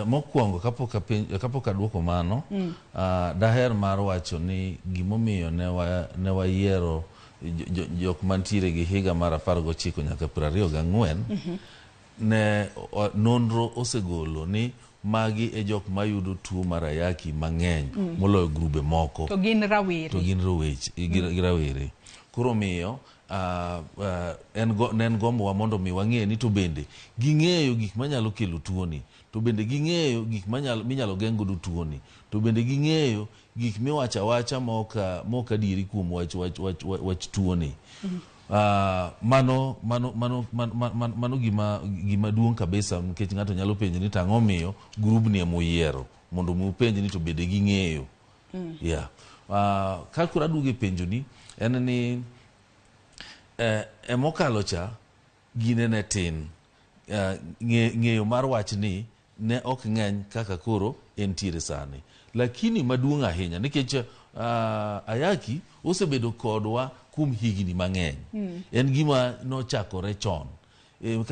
Mokwongo kapok aduoko mano, daher mar wacho ni gimomiyo ne wayiero jok mantiere gi higa mar 19 nyaka 24, ne nonro osegolo ni magi e jok mayudo tuo mar ayaki mang'eny moloyo grube moko. To gin rawere. To gin roweche, gi rawere. Koro miyo ne en gombowa mondo mi wang'e ni to bende ging'eyo gik manyalo kelo tuoni, to bende ging'eyo gik minyalo geng' godo tuoni, to bende ging'eyo gik miwacho awacha mok adieri kuom wach tuoni. Mano gima duong' kabisa, nikech ng'ato nyalo penjo ni to ang'o miyo grubni ema uyiero mondo mi upenj ni to bende ging'eyo. Yeah. Ka koro aduogo e penjoni en ni mokalo cha gine ne tin, ng'eyo mar wachni ne ok ng'eny kaka koro entiere sani, lakini maduong' ahinya nikech ayaki osebedo kodwa kuom higni mang'eny, en gima nochakore chon.